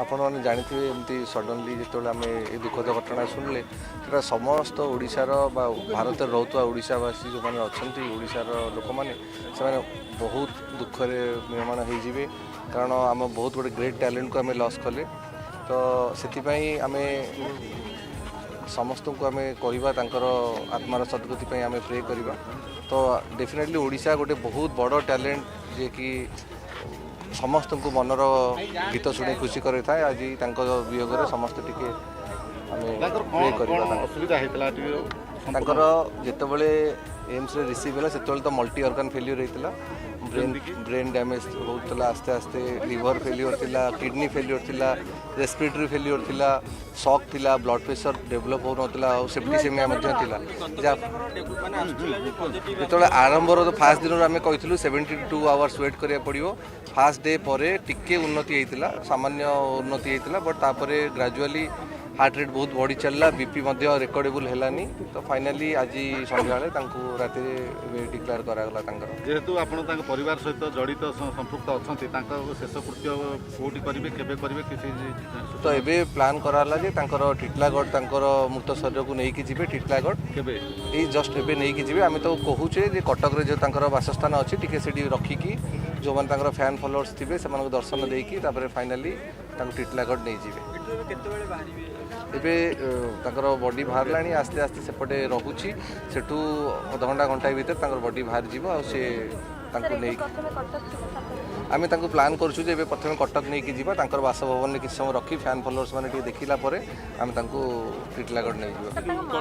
ଆପଣମାନେ ଜାଣିଥିବେ, ଏମିତି ସଡନଲି ଯେତେବେଳେ ଆମେ ଏ ଦୁଃଖଦ ଘଟଣା ଶୁଣିଲେ, ସେଟା ସମସ୍ତ ଓଡ଼ିଶାର ବା ଭାରତରେ ରହୁଥିବା ଓଡ଼ିଶାବାସୀ ଯେଉଁମାନେ ଅଛନ୍ତି, ଓଡ଼ିଶାର ଲୋକମାନେ, ସେମାନେ ବହୁତ ଦୁଃଖରେ ମ୍ରିୟମାଣ ହେଇଯିବେ। କାରଣ ଆମ ବହୁତ ଗୋଟେ ଗ୍ରେଟ୍ ଟ୍ୟାଲେଣ୍ଟକୁ ଆମେ ଲସ୍ କଲେ। ତ ସେଥିପାଇଁ ଆମେ ସମସ୍ତଙ୍କୁ ଆମେ କହିବା, ତାଙ୍କର ଆତ୍ମାର ସଦ୍ଗତି ପାଇଁ ଆମେ ପ୍ରେ କରିବା। ତ ଡେଫିନେଟଲି ଓଡ଼ିଶା ଗୋଟେ ବହୁତ ବଡ଼ ଟ୍ୟାଲେଣ୍ଟ, ଯିଏକି ସମସ୍ତଙ୍କୁ ମନର ଗୀତ ଶୁଣି ଖୁସି କରିଥାଏ, ଆଜି ତାଙ୍କ ବିୟୋଗରେ ସମସ୍ତେ ଟିକେ ଆମେ ତାଙ୍କର ପ୍ରେ କ'ଣ କରିବା। କ'ଣ ତାଙ୍କ ଅସୁବିଧା ହେଇଥିଲା ଟିକେ? ତାଙ୍କର ଯେତେବେଳେ ଏମ୍ସରେ ରିସିଭ୍ ହେଲା, ସେତେବେଳେ ତ ମଲ୍ଟି ଅର୍ଗାନ୍ ଫେଲିଓର ହେଇଥିଲା। ବ୍ରେନ୍ ବ୍ରେନ୍ ଡ୍ୟାମେଜ୍ ହେଉଥିଲା ଆସ୍ତେ ଆସ୍ତେ, ଲିଭର ଫେଲିଓର ଥିଲା, କିଡ଼ନୀ ଫେଲିଓର ଥିଲା, ରେସ୍ପିରେଟରୀ ଫେଲିଓର ଥିଲା, ସକ୍ ଥିଲା, ବ୍ଲଡ଼ ପ୍ରେସର ଡେଭଲପ୍ ହେଉନଥିଲା ଆଉ ସେପ୍ଟିସେମିଆ ମଧ୍ୟ ଥିଲା। ଯାହା ଯେତେବେଳେ ଆରମ୍ଭର ଫାଷ୍ଟ ଦିନରୁ ଆମେ କହିଥିଲୁ, 72 ଆୱାର୍ସ ୱେଟ୍ କରିବାକୁ ପଡ଼ିବ। ଫାଷ୍ଟ ଡେ ପରେ ଟିକେ ଉନ୍ନତି ହେଇଥିଲା, ସାମାନ୍ୟ ଉନ୍ନତି ହେଇଥିଲା। ବଟ୍ ତାପରେ ଗ୍ରାଜୁଆଲି ହାର୍ଟ ରେଟ୍ ବହୁତ ବଢ଼ି ଚାଲିଲା, ବିପି ମଧ୍ୟ ରେକର୍ଡେବୁଲ୍ ହେଲାନି। ତ ଫାଇନାଲି ଆଜି ସନ୍ଧ୍ୟାବେଳେ ତାଙ୍କୁ ରାତିରେ ଏବେ ଡିକ୍ଲେୟାର କରାଗଲା ତାଙ୍କର। ଯେହେତୁ ଆପଣ ତାଙ୍କ ପରିବାର ସହିତ ଜଡ଼ିତ, ସମ୍ପୃକ୍ତ ଅଛନ୍ତି, ତାଙ୍କ ଶେଷକୃତ୍ୟ କୋଉଠି କରିବେ, କେବେ କରିବେ, କିଛି? ତ ଏବେ ପ୍ଲାନ୍ କରାହେଲା ଯେ ତାଙ୍କର ଟିଟଲାଗଡ଼, ତାଙ୍କର ମୃତ ଶରୀରକୁ ନେଇକି ଯିବେ ଟିଟଲାଗଡ଼। କେବେ? ଏଇ ଜଷ୍ଟ ଏବେ ନେଇକି ଯିବେ। ଆମେ ତ କହୁଛେ ଯେ କଟକରେ ଯେଉଁ ତାଙ୍କର ବାସସ୍ଥାନ ଅଛି, ଟିକେ ସେଠି ରଖିକି ଯେଉଁମାନେ ତାଙ୍କର ଫ୍ୟାନ୍ ଫଲୋଅର୍ସ ଥିବେ, ସେମାନଙ୍କୁ ଦର୍ଶନ ଦେଇକି ତାପରେ ଫାଇନାଲି ତାଙ୍କୁ ଟିଟଲାଗଡ଼ ନେଇଯିବେ। ଏବେ ତାଙ୍କର ବଡି ବାହାରିଲାଣି, ଆସ୍ତେ ଆସ୍ତେ ସେପଟେ ରହୁଛି। ସେଠୁ ଅଧଘଣ୍ଟା ଘଣ୍ଟାଏ ଭିତରେ ତାଙ୍କର ବଡି ବାହାରିଯିବ ଆଉ ସେ ତାଙ୍କୁ ନେଇକି ପ୍ରଥମେ କଟକ ଯିବ, ତାପରେ? ଆମେ ତାଙ୍କୁ ପ୍ଲାନ୍ କରୁଛୁ ଯେ ଏବେ ପ୍ରଥମେ କଟକ ନେଇକି ଯିବା, ତାଙ୍କର ବାସଭବନରେ କିଛି ସମୟ ରଖି ଫ୍ୟାନ୍ ଫଲୋଅର୍ସ ମାନେ ଟିକେ ଦେଖିଲା ପରେ ଆମେ ତାଙ୍କୁ ଟିଟଲାଗଡ଼ ନେଇଯିବା। ସାର୍, ତାଙ୍କ ମା